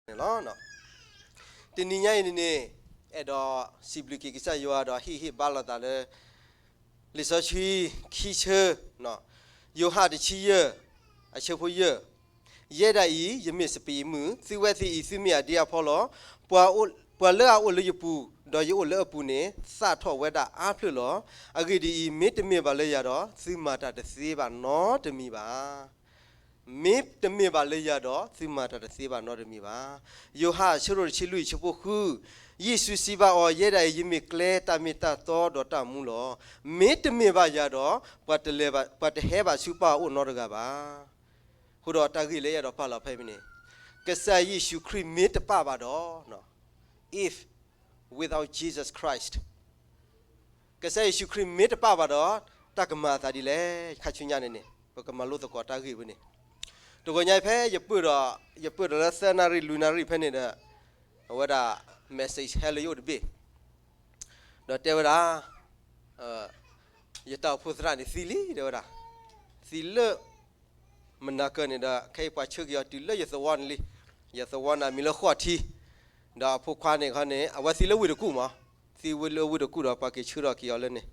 န့ၣ်လီၤ. တနံၤညါအံၤန့ၣ်န့ၣ် အဲၣ်ဒိးစံးဘျုးက့ၤကစၢ်ယွၤဒီးဟ့ၣ်ဟ့ၣ်ဘါလိာ်သးလၢ လံာ်စီဆှံခံဆၢ, ယိၤဟၣ်တဆံယဲၢ် အဆၢဖိယဲၢ်, ယဲဒၣ်အံၤ ယမ့ၢ်စပံးအမုၢ်, သုဝဲသ့ၣ်အံၤ သုမ့ၢ်အဒ့အဖီလီၤ. ပှၤအိၣ်, ပှၤလၢအအိၣ်လၢယပူၤ, ဒီးယအိၣ်လၢအပူၤန့ၣ် သၣ်ထီၣ်ဝဲဒၣ်အါဖျၢၣ်လီၤ. အဂ့ၢ်ဒ်အံၤ, မ့တမ့ၢ်ဘၣ်လၢယၤဒီး သုမၤတၢ်တသ့ဘၣ်နီတမံၤဘၣ်. မ့တမ့ၢ်ဘၣ်လၢယၤဒီး သုမၤတၢ်တသ့ဘၣ်နီတမံၤဘၣ်. ယိၤဟၣ်အဆၢဒိၣ်တဆံလွံၢ်အဆၢဖိဃု, ယ့ၣ်ၡူးစံးဘၣ်အီၤ, ယဲဒၣ်အံၤ ယမ့ၢ်ကျဲတၢ်မ့ၢ်တၢ်တီဒီးတၢ်မူလီၤ. မ့တမ့ၢ်ဘၣ်ယၤဒီး ပှၤတလဲၤဘၣ်, ပှၤတဟဲဘၣ်ဆူပၢ်အအိၣ်နီတဂၤဘၣ်. အဃိဒီးတၢ်ဂ့ၢ်လၢအဲၣ်ဒိးပာ်လီၤဖဲအံၤန့ၣ်, ကစၢ်ယ့ၣ်ၡူးခရံာ်မ့ၢ်တပာ်ဘၣ်ဒီး, if without Jesus Christ, ကစၢ်ယ့ၣ်ၡူးခရံာ်မ့ၢ်တပာ်ဘၣ်ဒီး တၢ်ကမၤအသးဒ်လဲၣ်. ခါဆူညါန့ၣ်န့ၣ် ပကမၤလိသကိးတၢ်ဂ့ၢ်ဝဲန့ၣ်, တဂီၤညါဖဲယပၢၢ်ဒီး, ယပၢၢ်ဒီးလၢသၢနၣ်ရံၣ်လွံၢ်နၣ်ရံၣ်ဖဲန့ၣ်ဒီး, အဝဲဒၣ် message ဟဲလၢယအိၣ်တဘ့ၣ်, ဒီးတဲဝဲဒၣ်, ယတၢ်အိၣ်ဖှိၣ်သရၣ်န့ၣ်သံလံ တဲဝဲဒၣ်, သံလၢ မနၤကၢၢ်န့ၣ်ဒီး ခဲအံၤပှၤဆှၢက့ၤအီၤတုၤလၢယသဝီန့ၣ်လံ. ယသဝီန့ၣ်မံၤလၢဃိးထံ, ဒီးအဖိခွါန့ၣ်ခီန့ၣ် အဝဲသံလၢဝ့ၢ်တကူၣ်မး, သံဝဲလၢဝ့ၢ်တကူၣ်ဒီးပှၤက့ၤဆှၢထီၣ်က့ၤအီၤလၢန့ၣ်,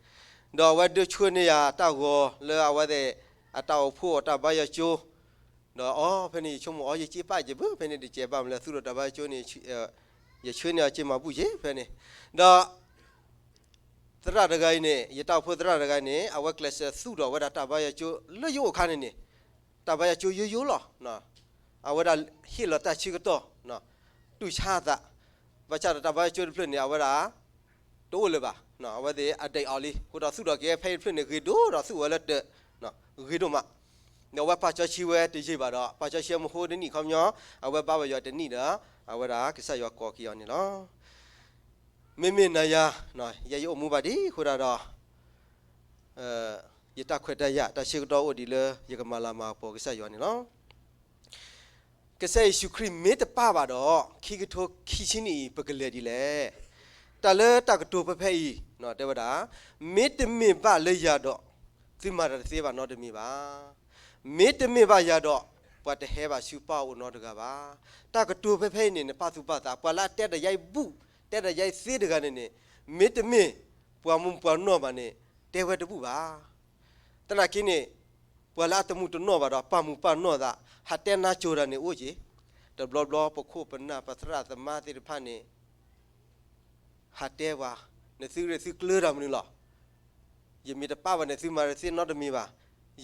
ဒီးအဝဲဒၢဆှၢန့ၢ်ယၤတၢ်ဂီၤလၢအဝဲသ့ၣ် အတၢ်အိၣ်ဖှိၣ်အတၢ်ဘါယွၤကၠိ, ဒီးအီ ဖဲန့ၣ်ယဆိကမိၣ်အီ ယစ့ပာ်ယဘၢ ဖဲန့ၣ်တစဲးဘၣ်မလဲၣ် သူၣ်ထီၣ်တၢ်ဘါယွၤကၠိန့ၣ်, ယဆှၢန့ၢ်အီၤစ့မၤဘူၣ်က့ၤဖဲန့ၣ်, ဒီး သရၣ်တဂၤအံၤန့ၣ် ယတၢ်အိၣ်ဖှိၣ်သရၣ်တဂၤအံၤန့ၣ် အဝဲကျဲးစၢးသူၣ်ထီၣ်ဝဲဒၣ်တၢ်ဘါယွၤကၠိလၢယအိၣ်အခါန့ၣ်န့ၣ်, တၢ်ဘါယွၤကၠိယိယိလီၤ. အဝဲဒၣ်ဟ့ၣ်လီၤတၢ်ဆၢကတီၢ်, တူၢ်ဆါအသး, ဘၣ်ဆၣ်ဒီးတၢ်ဘါယွၤကၠိတဖျၢၣ်န့ၣ် အဝဲဒၣ် တအိၣ်လၢၤဘၣ်. အဝဲသ့ၣ်အဒံးအီၤလံ အဃိဒီးသူၣ်ထီၣ်က့ၤဖဲအံၤတဖျၢၣ်န့ၣ် ဂ့ၤဒိၣ်ဒီးသူၣ်ဝဲလၢတၢ် ဂ့ၤဒိၣ်မး, ဒီးအဝဲပာ်စီဆှံဝဲတယံာ်ဘၣ်ဒီး ပာ်စီဆှံမဟိတနံၣ်ခီပညီ, အဝဲဘါဘၣ်ယွၤတနံၣ်ဒီး အဝဲဒၣ်ကစၢ်ယွၤကိးက့ၤအီၤန့ၣ်လီၤ. မ့မ့ၢ်နၤယၤ, ယဲယအိၣ်မူဘၣ်ဒံးအဃိဒၣ်ဒီး ယတၢ်ခွဲးတၢ်ယာ် တၢ်ဆၢကတီၢ်အိၣ်ဒံးလၢယကမၤလၤမၤကပီၤကစၢ်ယွၤန့ၣ်လီၤ. ကစၢ်ယ့ၣ်ၡူးခရံာ်မ့ၢ်တပာ်ဘၣ်ဒီး ခံကထိခံဆံနံၣ်အံၤ ပကလဲၤဒ်လဲၣ်. တၢ်လၢတၢ်ကတိၤဖဲဖဲအံၤ တဲဝဲဒၣ်, မ့တမ့ၢ်ဘၣ်လၢယၤဒီး သုမၤတၢ်တသ့ဘၣ်နီတမံၤဘၣ်. မ့တမ့ၢ်ဘၣ်ယၤဒီး ပှၤတဟဲဘၣ်ဆူပၢ်အအိၣ်နီတဂၤဘၣ်. တၢ်ကတိၤဖဲဖဲအံၤန့ၣ် နပာ်သူၣ်ပာ်သး ပှၤလၢအတဲတၢ်ယါအံၤဘူၣ် တဲတၢ်ယါအံၤသ့တဂၤန့ၣ်န့ၣ်, မ့တမ့ၢ်ပှၤမူပှၤနီၢ်ဘၣ်န့ၣ် တဲဝဲတဘူၣ်ဘၣ်. သနာ်က့န့ၣ် ပှၤလၢအတမူတနီၢ်ဘၣ်ဒီး ပာ်မူပာ်နီၢ်သး ဟးတဲနါစိၤတၢ်န့ၣ်အိၣ်က့ၤ, တဘျီဘျီပခိၣ်ပနၢ်ပသရၣ်သမါသ့ၣ်တဖၣ်န့ၣ် ဟးတဲပှၤ, နသုရ့ၣ်သုကျၢၤတၢ်မနုၤလီၤ. ယမ့ၢ်တပာ်ဘၣ်န့ၣ် သုမၤတသ့နီတမံၤဘၣ်.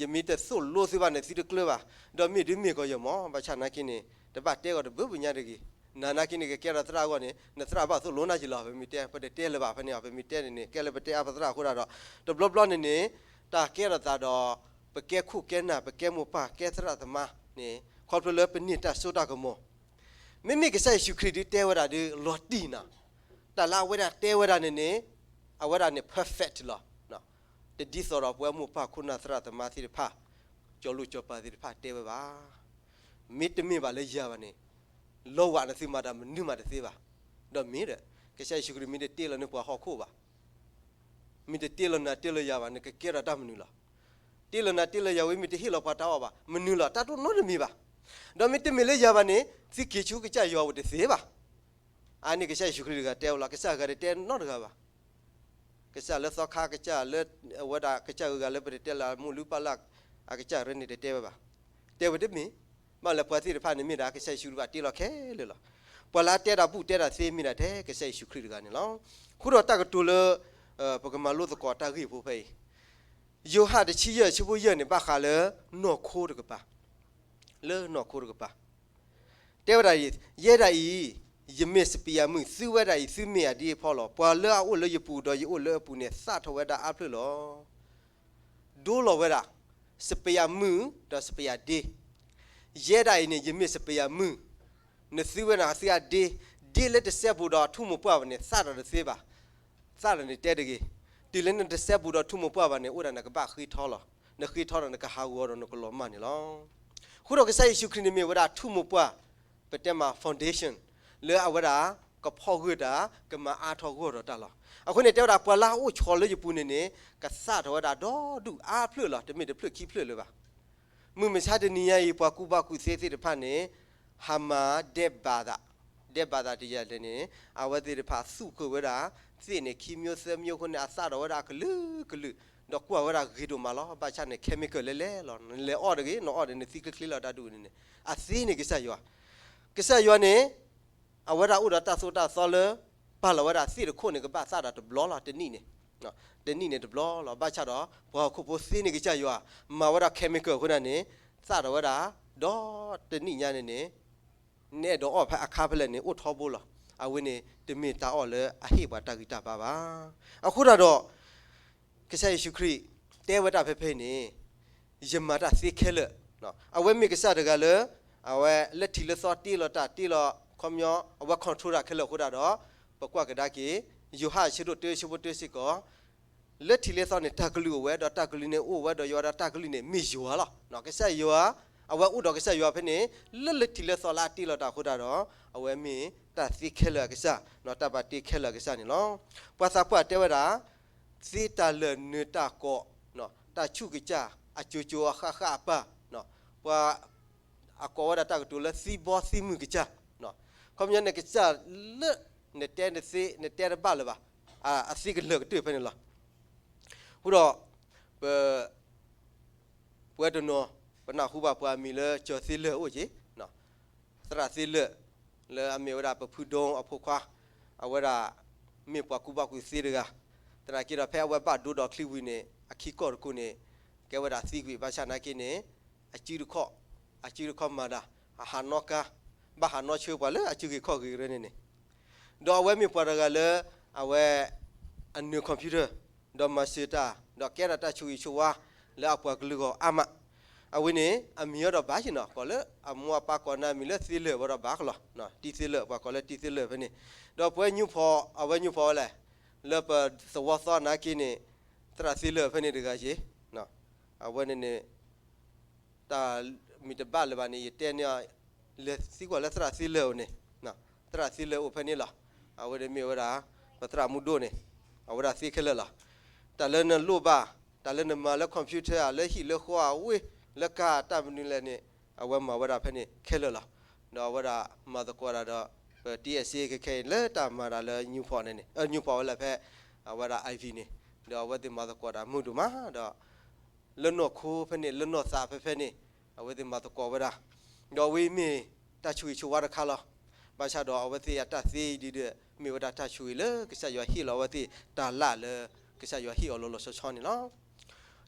ယမ့ၢ်တသိၣ်လိသုဘၣ်န့ၣ် သုတကျၢၤဘၣ်. ဒီးမ့ၢ်ဒုးမ့ၢ်ကီးယမီၤ ဘၣ်ဆၣ်သနာ်က့န့ၣ် တဘၣ်တဲဂီၤတဘၣ်ပညါတဂ့ၤ. နၤသနာ်က့န့ၣ် ကကဲထီၣ်သရၣ်အဂီၢ်န့ၣ် နသရၣ်ဘၣ်သိၣ်လိနၤက့ၤလီၤ. ပမ့ၢ်တဲ ပတတဲလၢၤဘၣ်ဖဲန့ၣ်, ပမ့ၢ်တဲန့ၣ်န့ၣ် ကဲလၢပတဲအါပသရၣ်အဃိဒၣ်ဒီး တဘျီဘျီန့ၣ်န့ၣ် တၢ်ကဲထီၣ်သးဒီး ပကဲခိၣ်ကဲနၢ် ပကဲမိၢ်ပၢ်ကဲသရၣ်သမါန့ၣ် ခီဖျိလၢပန့ၢ်တၢ်စိတၢ်ကမီၤ မ့မ့ၢ်ကစၢ်ယ့ၣ်ၡူးခရံာ်ဒုးတဲဝဲဒၣ်ဒုးလီၤတံၢ်နီၤ, တၢ်လၢအဝဲဒၣ်တဲဝဲဒၣ်န့ၣ်န့ၣ် အဝဲဒၣ်န့ၣ် perfect လီၤ. တဒ်သိးဒီးပဝဲမိၢ်ပၢ်ခိၣ်နၢ်သရၣ်သမါသ့ၣ်တဖၣ် ကၠီၤလိာ်ကၠီၤပၤသ့ၣ်တဖၣ်တဲဝဲဘၣ်. မ့တမ့ၢ်ဘၣ်လၢယၤဘၣ်န့ၣ် လီၤဝးန့ၣ်သုမၤတၢ်မနုၤမးတသ့ဘၣ်. ဒီးမ့ၢ်ဒီး ကစၢ်ယ့ၣ်ၡူးခရံာ်မ့ၢ်တတ့လီၤန့ၢ်ပှၤဟီၣ်ခိၣ်ဘၣ် မ့ၢ်တတ့လီၤနၤတ့လီၤယၤဘၣ် နကကဲထီၣ်တၢ်မနုၤလီၤ. တ့လီၤနၤတ့လီၤယၤဝံၤ မ့ၢ်တဟ့ၣ်လီၤပှၤတၢ်အီၣ်ဘၣ် မနုၤလီၤ တၢ်တအိၣ်နီတမံၤဘၣ်. ဒီးမ့တမ့ၢ်လၢယၤဘၣ်န့ၣ် သုက့ၤဆူကစၢ်ယွၤအိၣ်တသ့ဘၣ်. အါန့ၢ်ကစၢ်ယ့ၣ်ၡူးခရံာ်တဂၤတဲဝဲလီၤ. ကစၢ်ဂၤတတဲနီတဂၤဘၣ်. ကစၢ်လၢသီခါကစၢ်လၢ အဝဲဒၣ်ကစၢ်ဂုၤဂၤလၢပတတဲလၢမိၢ်လုၢ်ပၢ်လၢ် အကစၢ်ရဲန့ၣ်တတဲဝဲဘၣ်. တဲဝဲတမ့ၢ် ဘၣ်လၢပှၤသ့ၣ်တဖၣ်န့ၣ်မ့ၢ်ဒၣ်ကစၢ်ယ့ၣ်ၡူးတဖၣ်တ့လီၤခဲလၢာ်လီၤ. ပှၤလၢအတဲတၢ်ဘူၣ်တဲတၢ်သ့မ့ၢ်ဒၣ်ထဲကစၢ်ယ့ၣ်ၡူးခရံာ်တဂၤန့ၣ်လီၤ. အဃိဒီးတၢ်ကတိၤလၢ ပကမၤလိသကိးတၢ်ဂ့ၢ်ဖိဖဲအံၤ ယိၤဟၣ်တဆံယဲၢ်ဆၢဖိယဲၢ်န့ၣ် ဘၣ်ဃးလၢနီၢ်ခိတကပၤ, လၢနီၢ်ခိတကပၤ တဲဝဲဒၣ်, ယဲဒၣ်အံၤ ယမ့ၢ်စပံးအမုၢ်, သုဝဲဒၣ်အံၤ သုမ့ၢ်အဒ့အဖီလီၤ. ပှၤလၢအအိၣ်လၢယပူၤဒီးယအိၣ်လၢအပူၤန့ၣ် သၣ်ထီၣ်ဝဲဒၣ်အါဖျၢၣ်လီၤ. ဒိလီၤဝဲဒၣ် စပံးအမုၢ်ဒီးစပံးအဒ့. ယဲဒၣ်အံၤန့ၣ် ယမ့ၢ်စပံးအမုၢ်, နသုဝဲဒၣ်သုအဒ့, ဒ့လၢတစဲဘူးဒီးထူမိၢ်ပှၢ်ဘၣ်န့ၣ် သၣ်ထီၣ်တသ့ဘၣ်. သၣ်ထီၣ်န့ၣ်တဲတဂ့ၤ, တုၤလၢနတစဲဘူးဒီးထူမိၢ်ပှၢ်ဘၣ်န့ၣ် အိၣ်ဒၣ်နကဘၣ်ဃ့ထီလီၤ. နဃ့ထီဒီးနကဟးဂီၤဒီးနကလီၤမၢ်န့ၣ်လီၤ. အဃိဒီးကစၢ်ယ့ၣ်ၡူးခရံာ်န့ၣ်မ့ၢ်ဝဲဒၣ်ထူမိၢ်ပှၢ်, ပတဲမး foundation လၢအဝဲဒၣ်ကဖီၣ်ဂၢၢ်တၢ်, ကမၤအါထီၣ်ဂီၢ်ထီၣ်တၢ်လီၤ. အဃိန့ၣ်တဲဝဲဒၣ် ပှၤလၢအအိၣ်ဆိးလၢယပူၤန့ၣ်န့ၣ် ကသၣ်ထီၣ်ဝဲဒၣ်ဒီဒူၣ်အါဖျၢၣ်လီၤ, တမ့ၢ်တဖျၢၣ်ခံဖျၢၣ်လၢၤဘၣ်. မုၢ်မဆါတနံၤညါအံၤ ပှၤကူၣ်ဘၣ်ကူၣ်သ့သ့ၣ်တဖၣ်န့ၣ် ဟးမၤဒဲးဘးသး ဒဲးဘးသးတယၤလဲၣ်န့ၣ် အဝဲသ့ၣ်တဖၣ်သူၣ်ဃုာ်ဝဲဒၣ် သ့ၣ်န့ၣ်ခံမျိုးသၢမျိုးအဃိန့ၣ် အသၣ်ဒိးဝဲဒၣ်အကလုာ်ကလုာ်, ဒီးကွၢ်ဝဲဒၣ်ဂ့ၤဒိၣ်မးလီၤ. ဘၣ်ဆၣ်န့ၣ် chemical လဲၤလဲၤလီၤ. နလဲၤအီၣ်တဂ့ၤ, နအီၣ်ဒီးနသံချ့ချ့လီၤ တၢ်ဒူၣ်န့ၣ်န့ၣ် အသ့န့ၣ်ကစၢ်ယွၤ, ကစၢ်ယွၤန့ၣ် အဝဲဒၣ်အိၣ်ဒီးတၢ်သိၣ်တၢ်သီလၢ ပာ်လီၤဝဲဒၣ်သ့ၣ်တခိၣ်န့ၣ် ကဘၣ်သၣ်ဒီးတဘျီလီၤ တနံၣ်န့ၣ်, တနံၣ်န့ၣ်တဘျီလီၤ. ဘၣ်ဆၣ်ဒီး ပှၤဟီၣ်ခိၣ်ဖိသ့န့ၣ်ကစၢ်ယွၤ မၤဝဲဒၣ် chemical အဃိန့ၣ် သၣ်ဒိးဝဲဒၣ် ဒီးတနံၣ်ညါန့ၣ်န့ၣ် နအဲၣ်ဒိးအီၣ်ဖဲအခါဖဲလဲၣ်န့ၣ် အိၣ်ထီဘိလီၤ. အဝဲန့ၣ် တမ့ၢ်တၢ်အီၣ်လၢအဟ့ၣ်ပှၤတၢ်ဂံၢ်တၢ်ဘါဘၣ်. အဃိသတးဒီး ကစၢ်ယ့ၣ်ၡူးခရံာ် တဲဝဲဒၣ်ဖဲဖဲန့ၣ် ယမၤတၢ်သ့ခဲလၢာ်, အဝဲမ့ၢ်ကစၢ်တဂၤလၢ အဝဲလၢထံးလၢသီတ့လီၤတၢ်တ့လီၤ ခီပညီ အဝဲ control တၢ်ခဲလၢာ်အဃိသတးဒီး ပကွၢ်ကဒါက့ၤ ယိၤဟၣ်အဆၢဒိၣ်တၢ အဆၢဖိတၢစ့ၢ်ကီး လၢထံးလၢသီန့ၣ် တၢ်ကလုၢ်အိၣ်ဝဲ ဒီးတၢ်ကလုၢ်န့ၣ်အိၣ်ဝဲဒီးယွၤ ဒီးတၢ်ကလုၢ်န့ၣ်မ့ၢ်ယွၤလီၤ. ကစၢ်ယွၤ အဝဲအိၣ်ဒီးကစၢ်ယွၤဖဲန့ၣ် လၢလၢထံးလၢသီလၢအတ့လီၤတၢ်အဃိသတးဒီး အဝဲမ့ၢ်တၢ်သ့ခဲလၢာ်အကစၢ်, တၢ်ဘၣ်တ့ခဲလၢာ်အကစၢ်န့ၣ်လီၤ. ပှၤသးပှၢ်တဲဝဲဒၣ် သ့တၢ်လၢာ်နၢၤတၢ်ကိး, တၢ်ဆူးကစၢ် အကၠိကၠိအဃၣ်ဃၣ်အပၢ်, ပှၤ အကိးဝဲဒၣ်တၢ်ကတိၤလၢသံဘီသံမုၢ်ကစၢ်, ခီပညီန့ၣ်ကစၢ်လၢ နတဲနသ့ နတဲတဘၣ်လၢၤဘၣ်, အသ့ကလၢာ်ကတၢၢ်ဖဲန့ၣ်လီၤ. အဃိဒီး ပ ပဝဲတနီၤ ပနၢ်ဟူဘၣ်ပှၤအမံၤလၢကၠီၤသ့လၢာ်အိၣ်က့ၤ, သရၣ်သ့လၢာ် လၢအမ့ၢ်ဝဲဒၣ်ပဖုဒိအဖိခွါ, အဝဲဒၣ် မ့ၢ်ပှၤကူၣ်ဘၣ်ကူၣ်သ့တဂၤ, သနာ်က့ဒီးဖဲအဝဲဘၣ်ဒိဒီးချံဝံၤန့ၣ် အခံကီၢ်တကိးန့ၣ် ကဲဝဲဒၣ်သံကွံာ် ဘၣ်ဆၣ်နာ်က့န့ၣ် အစုတခီၣ်, အစုတခီၣ်မၤဒၣ် အဟးနီၣ်ကါ, ဘၣ်ဟးနီၣ်ဆၢပှၤလၢအစုဂ့ၤခီၣ်ဂ့ၤရဲန့ၣ်န့ၣ် ဒီးအဝဲမ့ၢ်ပှၤတဂၤလၢ အဝဲ အနၢၤ computer ဒီးမၤစၢၤတၢ် ဒီးကဲထီၣ်တၢ်ဆိၣ်ဂ့ၤဆိၣ်ဝါ လၢအပှၤကလုာ်ဂီၢ်အါမး, အဝဲန့ၣ် အမံၤအီၤဒီးဘၣ်က့ၤနီၤ ကီးလၢအမိၢ်အပၢ်ကိးနၤအမံၤလၢသ့လၢာ်ဝဲဒီးဘၣ်ကလီၤ, တံသ့လၢာ် ပှၤကိးလၢတံသ့လၢာ်ဖဲန့ၣ်, ဒီးပဝဲညူဖီၣ် အဝဲညူဖီၣ်ဝဲလဲၣ်, လၢပသဝီသီနာ်က့န့ၣ် သရၣ်သ့လၢာ်ဖဲန့ၣ်တဂၤက့ၤ, အဝဲန့ၣ်န့ၣ် တၢ်မ့ၢ်တဘၣ်လၢၤဘၣ်န့ၣ် ယတဲန့ၢ်အီၤ လဲၤသံကွၢ်လၢသရၣ်သ့လၢာ်အိၣ်န့ၣ်, သရၣ်သ့လၢာ်အိၣ်ဖဲန့ၣ်လီၤ. အဝဲန့ၣ်မ့ၢ်ဝဲဒၣ် ပသရၣ်မူဒိၣ်န့ၣ် အဝဲဒၣ်သ့ခဲလၢာ်လီၤ. တၢ်လၢနလိၣ်ဘၣ် တၢ်လၢနမၤလၢ computer ဧါ လၢဟံၣ်လၢဃီဧါ ဝ့ၢ်လၢကါတၢ်မနုၤလဲၣ်န့ၣ် အဝဲမၤဝဲဒၣ်ဖဲန့ၣ်ခဲလၢာ်လီၤ. ဒီးအဝဲဒၣ်မၤသကိးတၢ်ဒီး ပ တံအစ့ခဲခဲအံၤ လၢတၢ်မၤတၢ်လၢညူဖီၣ်န့ၣ်န့ၣ် ညူဖီၣ်ဝဲလၢဖဲ အဝဲဒၣ် IV န့ၣ်, ဒီးအဝဲသ့ၣ်မၤသကိးတၢ်မုာ်ဒိၣ်မးဒီး လၢနီၢ်ခိဖဲန့ၣ် လၢနီၢ်သးဖဲဖဲန့ၣ် အဝဲသ့ၣ်မၤသကိးဝဲဒၣ်, ဒီးဝဲမ့ၢ်တၢ်ဆိၣ်ဂ့ၤဆိၣ်ဝါတခါလီၤ. ဘၣ်ဆၣ်ဒီးအဝဲသ့ၣ်အတၢ်သ့ဒ်ဒီး မ့ၢ်ဝဲဒၣ်တၢ်ဆိၣ်ဂ့ၤလၢကစၢ်ယွၤဟ့ၣ်လီၤအဝဲသ့ၣ်တၢ်လၢ်လၢ ကစၢ်ယွၤဟ့ၣ်အီၤလီၤလီၤဆီဆီန့ၣ်လီၤ.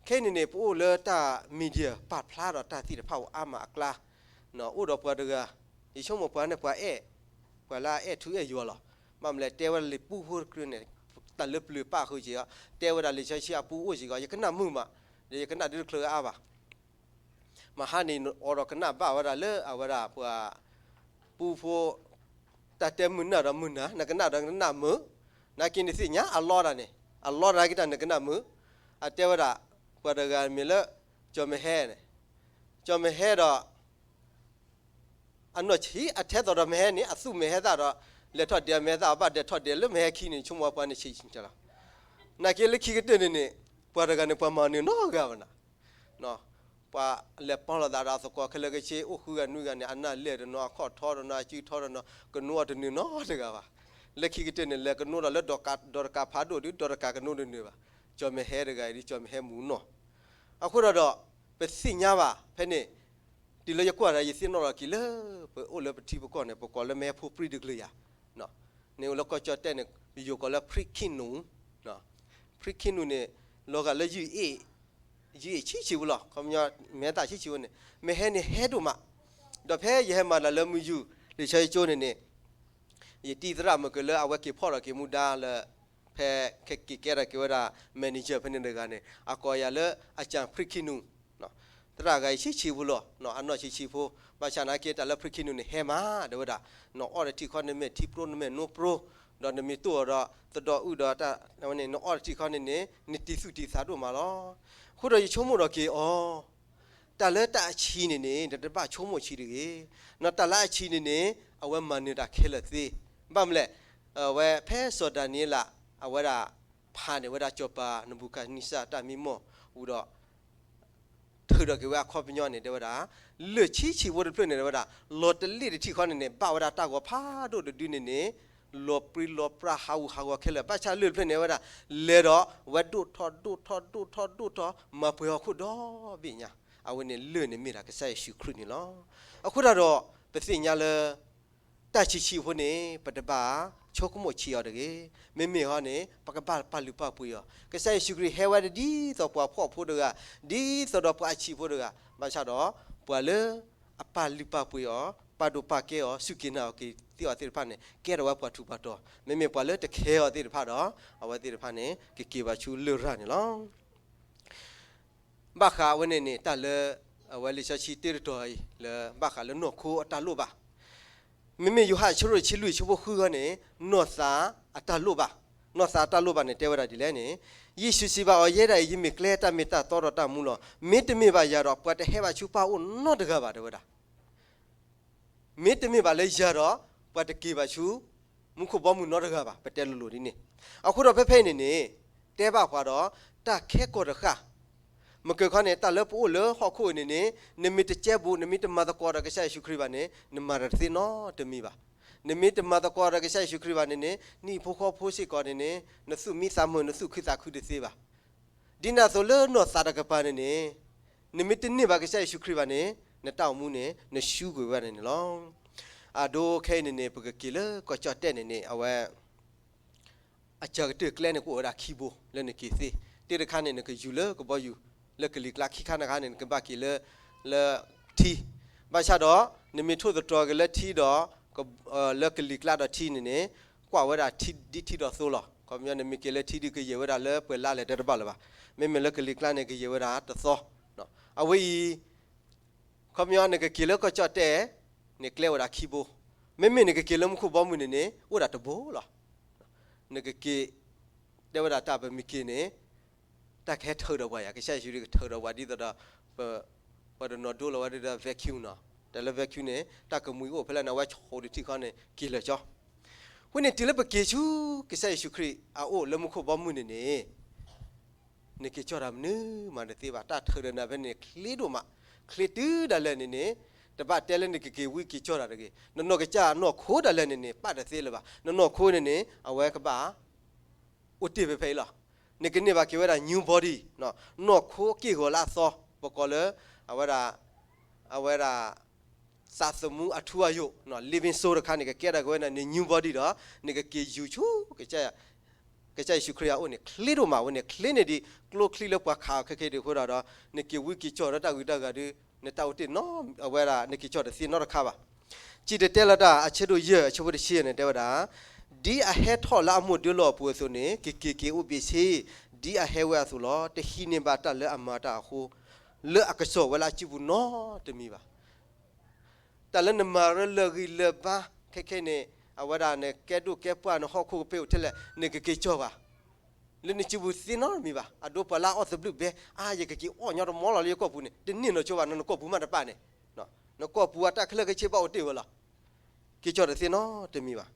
ခဲအံၤန့ၣ်န့ၣ် ပအိၣ်လၢတၢ် media ပာ်ဖျါဒီးတၢ်သ့ၣ်တဖၣ်အိၣ်အါမးအကျါ, အိၣ်ဒီးပှၤတဂၤ ယဆိကမိၣ်ပှၤန့ၣ်ပှၤအဲၣ်, ပှၤလၢအအဲၣ်ထူအဲၣ်ယွၤလီၤ. ဘၣ်မနုၤလဲၣ် တဲဝဲဒၣ်လံာ်ပူဖိတကြၢးန့ၣ် တၢ်လၢပျၢၤပာ်ဃုာ်က့ၤအီၤ, တဲဝဲဒၣ်လံာ်စီဆှံအပူအိၣ်က့ၤအီၤ ယကနၣ်မုာ်မး, ဒီးယကနၣ်ဒုးတချုးအါဘၣ်. မဟါန့ၣ် အိးထီၣ်ကနၣ်ဘၣ်ဝဲဒၣ်လၢအဝဲဒၣ်ပှၤ ပူဖိ တၢ်တဲမုာ်နၢ်ဒီးမုာ်နၢ် နကနၣ်ဒီးနကနၣ်မုာ်, နာ်က့န့ၣ်သ့ၣ်ညါအလီတၢ်န့ၣ် အလီတၢ်က့ၤတၢ်နကနၣ်မုာ်, အတဲဝဲဒၣ် ပှၤတဂၤမ့ၢ်လၢ ကၠီၤမဲာ်ဟဲန့ၣ်, ကၠီၤမဲာ်ဟဲဒီး အနီၢ်ဆံးအထဲသိးဒီးမဲာ်ဟဲန့ၣ် အသူၣ်မဲာ်ဟဲသၣ်ဒီး လဲၤထီၣ်ဒဲးမဲာ်ဟဲသၣ် ဘၣ်ဒဲးထီၣ်ဒဲးလၢမဲာ်ဟဲခံန့ၣ် ဆိကမိၣ်ပှၤန့ၣ်ဆံးဆံးလီၤ. နာ်က့လၢခံကတၢၢ်န့ၣ်န့ၣ် ပှၤတဂၤန့ၣ် ပှၤမၤနၢၤနီတဂၤဘၣ်နၤ ပှၤလဲၤပီလိာ်သးဒီးအသကိးခဲလၢာ်ခဲဆ့ အိၣ်ဃုဂၤနွံဂၤန့ၣ် အနၢ်လဲၢ်တနီၤ အခီၣ်ထီတနီၤ အစုထီတနီၤ ကနိးအီၤတနၢၤနီတဂၤဘၣ်. လၢခံကတၢၢ်န့ၣ် လဲၤကနိးဒီးလၢဒီးကးဖးဒိၣ်ဒီး ဒီးတကးကနိးတနၢၤဘၣ်. ကၠီၤမဲာ်ဟဲတဂၤအံၤဒီး ကၠီၤမဲာ်ဟဲမူနီၢ်. အဃိဒီး ပသ့ၣ်ညါဘၣ်ဖဲန့ၣ် တုၤလၢယကွၢ်ဒီး ယသ့ၣ်နီၣ်ထီၣ်က့ၤလၢ ပအိၣ်လၢပထံပကီၢ်န့ၣ် ပကိးလၢမဲာ်ဟဲဖိပြံတကလုာ်ယၤ န့ၣ်အိၣ်လၢကီၢ်ကၠီၣ်တဲၣ်န့ၣ် ပယိၤကိးလၢ ဖရံခံနူၣ်, ဖရံခံနူၣ်န့ၣ် လီၤဂာ်လၢယုၢ်အ့ၣ်, ယုၢ်အ့ၣ်ဆံးဆံးဖိလီၤ. ခီပညီမဲာ်သၣ်ဆံးဆံးဖိန့ၣ် မဲာ်ဟဲန့ၣ်ဟဲဒိၣ်မး. ဒီးဖဲယဟဲမၤတၢ်လၢမုၢ်ယူၢ် လံာ်စီဆှံကၠိန့ၣ်န့ၣ် ယတံၤသရၣ်မုၣ်က့ၤလၢအဝဲက့ၤဖီၣ်ထီၣ်က့ၤမူဒါလၢ ဖဲကကဲထီၣ်က့ၤဝဲဒၣ် manager ဖဲန့ၣ်တဂၤန့ၣ် အကိးယၤလၢ အကၠၣ်ဖရံခံနူၣ် သရၣ်ဂၤအံၤဆံးဆံးဖိလီၤ. အနီၢ်ဆံးဆံးဖိ ဘၣ်ဆၣ်နာ်က့တၢ်လၢဖရံခံနူၣ်န့ၣ် ဟဲမးဒၣ်ဝဲဒၣ် နအီၣ်တထံၣ်ခီနမဲာ်ထံပြိနမဲာ်နိပြိ ဒီးနမ့ၢ်တိၢ်အီၤဒီး သဒီၣ်အုၣ်ဒီးတၢ်ဝဲန့ၣ် နအီၣ်တထံၣ်ခီန့ၣ်န့ၣ် နတံၤသူၣ်တံၤသးဒိၣ်မးလီၤ. အဃိဒီးယဆိကမိၣ်ထီၣ်က့ၤအီၤ တၢ်လၢတၢ်အဆံးန့ၣ်န့ၣ် နတဘၣ်ဆိကမိၣ်ဆံးတဂ့ၤ. နတၢ်လၢအဆံးန့ၣ်န့ၣ် အဝဲမၤနၢၤတၢ်ခဲလၢာ်သ့. ဘၣ်မနုၤလဲၣ်, အဝဲဖဲစီၤဒၤနံးယ့လး အဝဲဒၣ် ဖးန့ၢ်ဝဲဒၣ်စီၤပၤနဘူၤခၣ်နံစၢ်တၢ်မံမီၢ်ဝံၤဒီး ထုးထီၣ်က့ၤဝဲအခီပညီန့ၣ် တဲဝဲဒၣ် လၢၢ်ဆံးဆံးဖိတဖျၢၣ်န့ၣ် တဲဝဲဒၣ် လီၤတလ့ၣ်တထံၣ်ဃီန့ၣ်န့ၣ် ဘၣ်ဝဲဒၣ်တၢ်ဂီၤဖးဒိၣ်တဒုန့ၣ်န့ၣ် လီၤပြံလီၤပြါဟးဂူာ်ဟးဂီၤခဲလၢာ် ဘၣ်ဆၣ်လၢၢ်တဖျၢၣ်န့ၣ် ဝဲဒၣ် လဲၤဒီး ဝဲဒိၣ်ထီၣ်ဒိၣ်ထီၣ်ဒိၣ်ထီၣ်ဒိၣ်ထီၣ် မၤပှဲၤဟီၣ်ခိၣ်ဒီဘ့ၣ်ညါ, အဝဲန့ၣ်လၢၢ်န့ၣ်မ့ၢ်ဒၣ်ကစၢ်ယ့ၣ်ၡူးခရံာ်န့ၣ်လီၤ. အဃိသတးဒီး ပသ့ၣ်ညါလၢ တၢ်ဆံးဆံးဖိန့ၣ် ပတဘၣ်ဆိကမိၣ်ဆံးအီၤတဂ့ၤ. မ့မ့ၢ်ဟီန့ၣ် ပကဘၣ်ပာ်လုၢ်ပာ်ပှ့ၤအီၤ. ကစၢ်ယ့ၣ်ၡူးခရံာ်ဟဲဝဲဒ်သိးပှၤဖှီၣ်ဖိတဂၤ, ဒ်သိးဒီးပှၤအဆံးဖိတဂၤ, ဘၣ်ဆၣ်ဒီး ပှၤလၢအပာ်လုၢ်ပာ်ပှ့ၤအီၤ, ပာ်ဒိၣ်ပာ်ကဲအီၤ, စူၢ်က့ၤနာ်အီၤက့ၤသ့အီၤသ့ၣ်တဖၣ်န့ၣ် ကဲထီၣ်ဝဲပှၤထူးပှၤတီၤ, မ့မ့ၢ်ပှၤလၢတခဲအီၤသ့ၣ်တဖၣ်ဒီး အဝဲသ့ၣ်တဖၣ်န့ၣ် ကက့ၤဘၣ်ဆူလရာ်န့ၣ်လီၤ. ဘၣ်ဃးအဝဲန့ၣ်န့ၣ် တၢ်လၢ အဝဲလံာ်စီဆှံတ့တတီၤအံၤ လၢဘၣ်ဃးလၢနီၢ်ခိအတၢ်လိၣ်ဘၣ်, မ့မ့ၢ်ယိၤဟၣ်အဆၢဒိၣ်တဆံလွံၢ်အဆၢဖိဃုအံၤန့ၣ် နီၢ်သးအတၢ်လိၣ်ဘၣ်, နီၢ်သးအတၢ်လိၣ်ဘၣ်န့ၣ် တဲဝဲဒၣ်ဒ်လဲၣ်န့ၣ်, ယ့ၣ်ၡူးစံးဘၣ်အီၤ, ယဲဒၣ်အံၤ ယမ့ၢ်ကျဲတၢ်မ့ၢ်တၢ်တီဒီးတၢ်မူလီၤ. မ့တမ့ၢ်ဘၣ်ယၤဒီး ပှၤတဟဲဘၣ်ဆူပၢ်အအိၣ်နီတဂၤဘၣ် တဲဝဲဒၣ်. မ့တမ့ၢ်ဘၣ်လၢယၤဒီး ပှၤတက့ၤဘၣ်ဆူ မူခိၣ်ဘီမုၢ်နီတဂၤဘၣ်, ပတဲလိၤလိၤဒ်န့ၣ်. အဃိဒီးဖဲဖဲအံၤန့ၣ်န့ၣ် တဲဘၣ်ပှၤဒီး တၢ်ခဲကီၢ်တဃၣ်, မ့ၢ်ကခီန့ၣ် တၢ်လၢပအိၣ်လၢဟီၣ်ခိၣ်အံၤန့ၣ်န့ၣ် နမ့ၢ်တကဲဘူး နမ့ၢ်တမၤသကိးဒီးကစၢ်ယ့ၣ်ၡူးခရံာ်ဘၣ်န့ၣ် နမၤတၢ်တသ့နီတမံၤဘၣ်. နမ့ၢ်တမၤသကိးဒီးကစၢ်ယ့ၣ်ၡူးခရံာ်ဘၣ်န့ၣ်န့ၣ် နဟံၣ်ဖိဃီဖိစ့ၢ်ကီးန့ၣ်န့ၣ် နသူၣ်မံသးမုာ် နသူၣ်ခုသးခုတသ့ဘၣ်. ဒ်န့ၣ်အသိးလၢနီၢ်သးတကပၤန့ၣ်န့ၣ် နမ့ၢ်တန့ၢ်ဘၣ်ကစၢ်ယ့ၣ်ၡူးခရံာ်ဘၣ်န့ၣ် နတၢ်အိၣ်မူန့ၣ် နဆူကွံာ်ဝဲဒၣ်န့ၣ်လီၤ. အဒိခဲအံၤန့ၣ်န့ၣ် ပကက့ၤလၢကီၢ်ကၠီၣ်တဲၣ်န့ၣ်န့ၣ် အဝဲ အစှၤကတၢၢ်ကျဲန့ၣ် ကအိၣ်ဝဲဒၣ်ခံဘိလၢနက့ၤသ့, တၢ်တခါန့ၣ် နကယူၤလၢကဘီယူၤ လၢကလံၤကျါ, ခံခါတခါန့ၣ် နကဘၣ်က့ၤလၢ လၢထံ, ဘၣ်ဆၣ်ဒီး နမ့ၢ်ထိၣ်သတြီၤက့ၤလၢထံဒီး လၢကလံၤကျါဒီးထံန့ၣ်န့ၣ် ကွၢ်ဝဲဒၣ်ထံဒ်ထံဒီးသိလီၤ. ခီပညီ နမ့ၢ်က့ၤလၢထံဒုး ကယဲၢ်ဝဲဒၣ်လၢပှဲၤလါလဲၣ် တဲတဘၣ်လၢၤဘၣ်. မ့မ့ၢ်လၢကလံၤကျါန့ၣ် ကယဲၢ်ဝဲဒၣ်တသီ. အဝဲအံၤ ခီပညီ နကက့ၤလၢကီၢ်ကၠီၣ်တဲၣ်န့ၣ် ကျဲအိၣ်ဒၣ်ခံဘိ, မ့မ့ၢ်နကက့ၤလၢမူခိၣ်ဘီမုၢ်န့ၣ်န့ၣ် အိၣ်ဒၣ်တဘိလီၤ. နကက့ၤ တဲဝဲဒၣ်တၢ်ပမ့ၢ်က့ၤန့ၣ် တၢ်ကဟဲထုးဒီးပှၤယၤ, ကစၢ်ယ့ၣ်ၡူးခရံာ်ကထုးဒီးပှၤဒ်သိးဒီး ပ ပှၤတနီၤဒိလီၤဝဲဒ်သိး vacuum နီၤ, တၢ်လၢ vacuum န့ၣ် တၢ်ကမှံၤအိၣ်ဖဲလဲၣ်န့ၣ် အဝဲဆိးတထံၣ်ခီန့ၣ် က့ၤလၢာ်ကၠီ. အဃိန့ၣ် တုၤလၢပက့ၤဆူ ကစၢ်ယ့ၣ်ၡူးခရံာ်အအိၣ်လၢမူခိၣ်ဘီမုၢ်န့ၣ်န့ၣ် နက့ၤကၠီၣ်တၢ်မနုၤမးတသ့ဘၣ်, တၢ်ထုးဒီးနၤဖဲန့ၣ် ချ့ဒိၣ်မး, ချ့တုၤဒၣ်လဲာ်န့ၣ်န့ၣ် တဘၣ်တဲလၢနကက့ၤဝံက့ၤကၠီၣ်တၢ်တဂ့ၤ, နနီၢ်ကစၢ်နီၢ်ခိဒၣ်လဲာ်န့ၣ်န့ၣ် ပာ်တသ့လၢၤဘၣ်, နနီၢ်ခိန့ၣ်န့ၣ် အဝဲကဘၣ် အိၣ်တ့ၢ်ဖဲဖဲအံၤလီၤ. နကန့ၢ်ဘၣ်က့ၤဝဲဒၣ် new body, နီၢ်ခိက့ၢ်ဂီၤလၢအသီ, ပကိးလၢ အဝဲဒၣ် အဝဲဒၣ် သးသမူအထူအယိာ်, living soul တခါန့ၣ် ကကဲထီၣ်က့ၤဝဲဒၣ်န new body ဒီး နကက့ၤယူၤဆူ ကစၢ်ယ့ၣ်ၡူးခရံာ်အအိၣ်န့ၣ် ချ့ဒိၣ်မးဝဲန့ၣ်, ချ့န့ၣ်ဒ်ကျိချံလၢပှၤခးအီၤခဲခဲဒ်အဃိဒီး နက့ၤဝံက့ၤကၠီၣ်ဒီးတၢ်ဂုၤတၢ်ဂၤဒီး နတၢ်အိၣ်တ့ၢ်နီၤ အဝဲဒၣ် နက့ၤကၠီၣ်တသ့နီတခါဘၣ်. စံၣ်တဲၤတဲလီၤတၢ် အဆၢဒိၣ်ယဲၢ် အဆၢဖိတဆံန့ၣ် တဲဝဲဒၣ်, ဒ်အဟဲထီၣ်လၢအမိၢ်ဒၢလီၢ်အပူၤအသိးန့ၣ် ကက့ၤက့ၤအိၣ်ဘ့ၣ်ဆ့ ဒ်အဟဲဝဲအသိးလီၤ. တဟံးန့ၢ်ဘၣ်တၢ်လၢအမၤတၢ်အဃိ လၢအကစီၣ်ဝဲလၢအစုပူၤနီတမံၤဘၣ်. တၢ်လၢနမၤရၢလၢာ်ဂံၢ်လၢာ်ဘါ ခဲခဲန့ၣ် အဝဲဒၣ်နကဲဒိၣ်ကဲပှၢ် နဟီၣ်ခိၣ်ကပ့ၤအိၣ်ထဲလဲၣ် နကက့ၤကၠီၣ်ဘၣ် လၢနစုပူၤသ့နီတမံၤဘၣ်. အဒိပှၤလၢအအီၣ်သဘျုးဘဲ အါ ယကက့ၤအီၣ်ညီတမီလီၤလၢယကီၢ်ပူၤန့ၣ် တန့ၢ်နီၢ်ဆိဘၣ်, နနကီၢ်ပူၤမးတပာ်န့ၣ်, နကီၢ်ပူၤအတၢ်ခဲလၢာ်ခဲဆ့ဘၣ်အိၣ်တ့ၢ်ဝဲလီၤ. က့ၤကၠီၣ်တသ့နီတမံၤဘၣ်.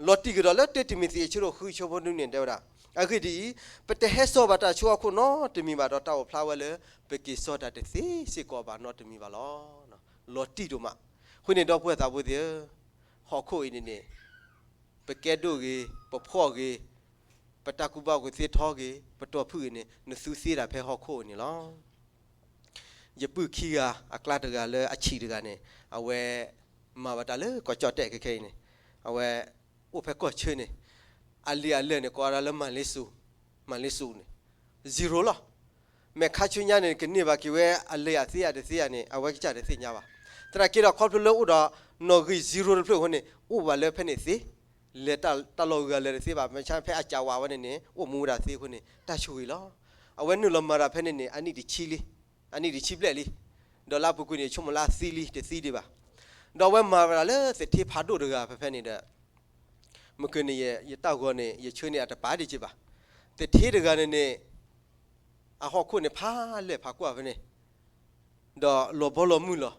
လီၤတံၢ်ကဒီးလၢ တၢတံၤမသ့း အဆၢဒိၣ်ဃု အဆၢဖိနွံန့ၣ် တဲဝဲဒၣ်, အဂ့ၢ်ဒ်အံၤ, ပတဟဲစိာ်ဘၣ်တၢ်ဆူဟီၣ်ခိၣ်နီတမံၤဘၣ်ဒီး တၢ်အိၣ်ဖျါဝဲလၢ ပက့ၤစိာ်တၢ်တသ့စ့ၢ်ကီးဘၣ်နီတမံၤဘၣ်လီၤ. လီၤတံၢ်ဒိၣ်မး. အဃိန့ၣ် ဒီပုၢ်ဝဲၢ်သးဘိသ့ၣ်ဧၢ, ဟီၣ်ခိၣ်အံၤန့ၣ်န့ၣ် ပကဲဒိၣ်ဂ့ၤ, ပဖှီၣ်ဂ့ၤ, ပတၢ်ကူၣ်ဘၣ်ကူၣ်သ့ထီဂ့ၤ, ပတီၢ်ဖုၣ်ဂ့ၤန့ၣ် နသူသ့ဒၣ်ဖဲဟီၣ်ခိၣ်အံၤန့ၣ်လီၤ. ယပုၢ်ခံဂၤအကျါတဂၤလၢအဆံးတဂၤန့ၣ် အဝဲမၤဘၣ်တၢ်လၢကီၢ်ကၠီၣ်တဲၣ်ခဲခဲအံၤန့ၣ်, အဝဲအိၣ်ဖဲကီၢ်ဆၢန့ၣ်, အလံာ်အလဲၢ်န့ၣ် ကိးဝဲဒၣ်လၢ မၤလ့စူး, မၤလ့စူးန့ၣ် zero လီၤ. မဲာ်ခါဆူညါန့ၣ် ကန့ၢ်ဘၣ်က့ၤဝဲအလံာ်အသ့ဧါတသ့ဧါန့ၣ် အဝဲကစၢ်တသ့ၣ်ညါဘၣ်. သနာ်က့ဒီး ခီဖျိလၢအိၣ်ဒီးနီၣ်ဂံၢ် zero တဖျၢၣ်အဃိန့ၣ် အိၣ်ဘၣ်လၢဖဲန့ၣ်သ့, လဲၤတၢ်လီၢ်ဂၤလဲၤတသ့ဘၣ်, မ့ၢ်ဆါဖဲအစၢ်ဝးဝဲန့ၣ်န့ၣ် အိၣ်မူဝဲဒၣ်သ့အဃိန့ၣ် တၢ်ဆိၣ်ဂ့ၤလီၤ. အဝဲနုာ်လီၤမၤတၢ်ဖဲန့ၣ်န့ၣ် အနံၣ်တဆံလံ, အနံၣ်တဆံဘျဲၣ်လံ, ဒီးလၢအပူၤကွံာ်န့ၣ် ဆိကမိၣ်လၢအသံလံ တသံဒံးဘၣ်. ဒီးအဝဲမၤဝဲဒၣ်လၢသထ့ဖးဒိၣ်တဂၤဖဲဖဲန့ၣ်ဒီး မ့ၢ်ကန့ၣ် ယတၢ်ဂီၤန့ၣ် ယဆၢန့ၢ်အတပာ်ဒံးက့ဘၣ်. သထ့တဂၤန့ၣ်န့ၣ် အဟီၣ်ခိၣ်န့ၣ် ဖးလဲၢ်ဖးကွၢ်ဖဲန့ၣ်, ဒီးလီၤဘီလီၤမုၢ်လီၤ.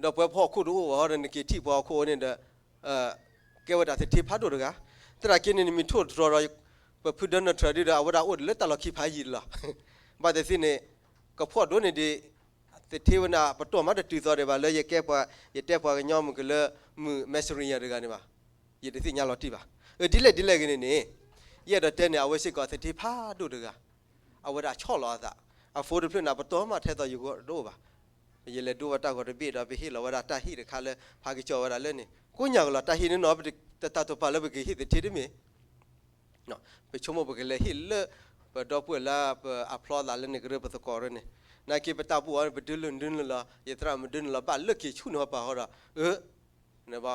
ဒီးပှၤဖီၣ်ခိၣ်တအိၣ်ဘၣ်ဒီး နက့ၤထံၣ်ပှၤဟီၣ်ခိၣ်န့ၣ်ဒီး ကဲဝဲဒၣ်သထ့ဖးဒိၣ်တဂၤ. သနာ်က့န့ၣ် နမ့ၢ်ထိၣ်သတြီၤဒီး ပဖုဒၢနထၢၣ်ဒ်ဒီး အဝဲဒၣ်အိၣ်ဒီးလၢတၢ်လီၢ်ခံဖးယံာ်လီၤ. ဘၣ်သ့ၣ်သ့ၣ်န့ၣ် ကဖှီၣ်ဒိၣ်န့ၢ်ဒံး သထ့ဝဲန့ၣ် ပတီၢ်မးတတုၤသီဒံးဘၣ်လၢယကဲပှၤ, ယတဲပှၤကညီမုၢ်ကလၢ မုၢ် Messenger တဂၤန့ၣ်ဘၣ်. ယတသ့ၣ်ညါလီၤတံၢ်ဘၣ်. အၢ ဒ်လဲၣ်ဒ်လဲၣ်ဂ့ၤန့ၣ်န့ၣ်, ယအဲၣ်ဒိးတဲန့ၣ် အဝဲစ့ၢ်ကီးသထ့ဖးဒိၣ်တဂၤ, အဝဲဒၣ်ဆီၣ်လီၤအသး, အ phone တဖျၢၣ်န့ၣ် ပတီၢ်မးထဲသိးယဂီၢ်တအိၣ်ဘၣ်. ယလဲၤဒိဝဲတၢ်ဂီၤတဘ့ၣ်ဒီး ပဟ့ၣ်လီၤဝဲဒၣ်တၢ်ဟ့ၣ်တခါလၢ ဖးက့ၤကၠီဝဲဒၣ်လၢန့ၣ် ကိးညါကလီၤ တၢ်ဟ့ၣ်န့ၣ်နီၤ ပတတၢ်တိာ်ပာ်လၢပကဟ့ၣ်သထ့တမ့ၢ် ပဆိကမိၣ်ပကလဲၤဟ့ၣ်လၢ ပဒီပုၢ်ဝဲၢ်လၢပအဖျီသးလၢန့ၣ်ကရၢပသကိးရၢန့ၣ်, နာ်က့ပတၢ်ဘူၣ်အီၤန့ၣ် ပဒုးလၢနဒုးနလီၤ ယသရၣ်မဒုးနလီၤ ဘၣ်လၢက့ၤဆူၣ်န့ၣ်ဟီပာ်ဟီဒီး, အၢ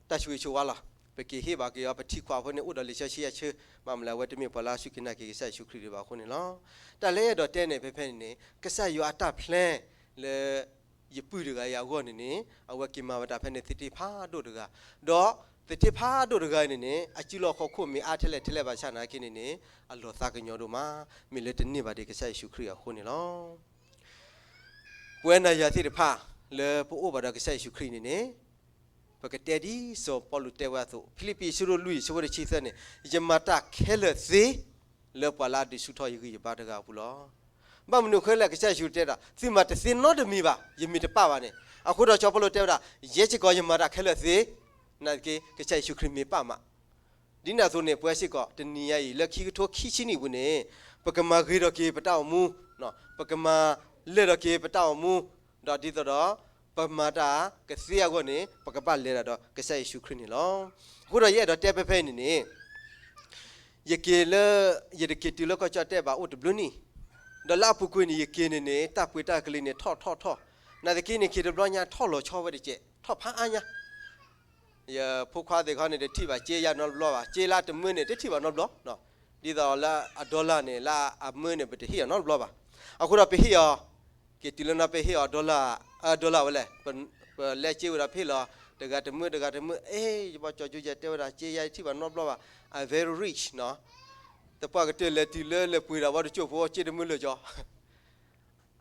တၢ်ဆိၣ်ဂ့ၤဆိၣ်ဝါလီၤ. ပက့ၤဟ့ၣ်ဘၣ်က့ၤအီၤ ပထံခွးဖိန့ၣ် အိၣ်ဒီးလံာ်စီဆှံအဆၢ, ဘၣ်မနုၤလဲၣ်အဝဲတမ့ၢ်ပှၤလၢအစူၢ်က့ၤနာ်က့ၤကစၢ်ယ့ၣ်ၡူးခရံာ်ဒံးဘၣ်အဃိန့ၣ်လီၤ. တၢ်လၢအဲၣ်ဒိးတဲန့ၣ် ဖဲဖဲန့ၣ်န့ၣ် ကစၢ်ယွၤအတၢ် plan လၢ ယပုၢ်တဂၤအံၤအဂီၢ်န့ၣ်န့ၣ် အဝဲက့ၤမၤဝဲဒၣ်ဖဲန့ၣ်သထ့ဖးဒိၣ်တဂၤ, ဒီးသထ့ဖးဒိၣ်တဂၤအံၤန့ၣ်န့ၣ် အစုလီၢ်ခီၣ်ခိၣ်မ့ၢ်အါထဲလဲၣ်ထဲလဲၣ်ဘၣ်ဆၣ်နာ်က့န့ၣ်န့ၣ် အလီၤသးကညီၤဒိၣ်မး, မ့ၢ်လၢတန့ၢ်ဘၣ်ဒံးကစၢ်ယ့ၣ်ၡူးခရံာ်အဃိန့ၣ်လီၤ. ပဝဲနၤယၤသ့ၣ်တဖၣ် လၢပအိၣ်ဘၣ်ဒီးကစၢ်ယ့ၣ်ၡူးခရံာ်န့ၣ်န့ၣ် ပကတဲဒ်စီၤပီလူးတဲဝဲအသိး ဖံလံးပံး အဆၢဒိၣ်လွံၢ် အဆၢဖိတဆံသၢန့ၣ်, ယမၤတၢ်ခဲလၢာ်သ့ လၢပှၤလၢအဒုးဆူၣ်ထီၣ်ယဂံၢ်ယဘါတဂၤအပူၤလီၤ. ဘၣ်မနုၤအဃိလဲၣ် ကစၢ်ယ့ၣ်ၡူးတဲဒၣ် သုမၤတသ့နီတမံၤဘၣ်, ယမ့ၢ်တပၣ်ဘၣ်န့ၣ်, အဃိဒီးစီၤပီလူးတဲဝဲဒၣ် ယဲစ့ၢ်ကီးယမၤတၢ်ခဲလၢာ်သ့, နာ်သက့ ကစၢ်ယ့ၣ်ၡူးခရံာ်မ့ၢ်ပၢ်မး ဒ်န့ၣ်အသိးန့ၣ် ပဝဲစ့ၢ်ကီး တနံၤညါအံၤ လၢခံကထိခံဆံနံၣ်အပူၤန့ၣ် ပကမၤဂ့ၤထီၣ်က့ၤပတၢ်အိၣ်မူ, ပကမၤလဲၢ်ထီၣ်က့ၤပတၢ်အိၣ်မူ, ဒီးဒ်သိးဒီး ပမၤတၢ်ကသ့အဂီၢ်န့ၣ် ပကဘၣ်လဲၤတၢ်ဒီးကစၢ်ယ့ၣ်ၡူးခရံာ်န့ၣ်လီၤ. အဃိဒီးယအဲၣ်ဒိးတဲဖဲဖဲအံၤန့ၣ်န့ၣ် ယက့ၤလၢ ယတက့ၤတုၤလၢကီၢ်ကၠီၣ်တဲၣ်ဘၣ်အိၣ်တဘျုးနံၣ်, ဒီးလၢအပူၤကွံာ်န့ၣ် ယက့ၤန့ၣ်န့ၣ် တၢ်ပှ့ၤတၢ်ကလံၤန့ၣ် ထီၣ်ထီၣ်ထီၣ်, နာ်သက့န့ၣ် က့ၤတဘျီညါထီၣ်လီၤဆီဝဲတကဲး ထီၣ်ဖးအါညါ ယဖိခွါသ့ၣ်ခီန့ၣ် တထံၣ်ဘၣ်စ့ယါနီတဘျီဘၣ်, စ့လၢအတမၢန့ၣ် တထံၣ်ဘၣ်နီတဘျီ, ဒ်သိးလၢအ dollar န့ၣ် လၢအမၢန့ၣ် ပတဟ့ၣ်အီၤနီတဘျီဘၣ်. အဃိဒီးပဟ့ၣ်အီၤ, က့ၤတုၤလၢနီၤ ပဟ့ၣ်အီၤ dollar, အ dollar ဝဲလဲၣ်, ပလဲစ့ဝဲဒီးပဟ့ၣ်လီၤ, တဂၤတမၢ တဂၤတမၢ, အဲ ယဘီကၠီကၠိယတဲဝဲဒၣ် စ့ယါတထံၣ်ဘၣ်နီတဘျီဘၣ်, I'm very rich နီၤ, သပှၢ်ကတၢၢ်လဲၤတုၤလၢလဲၤပှ့ၤဒီးဝဲတကၠိၢ်ဖိ စ့တမၢလၢာ်ကၠီ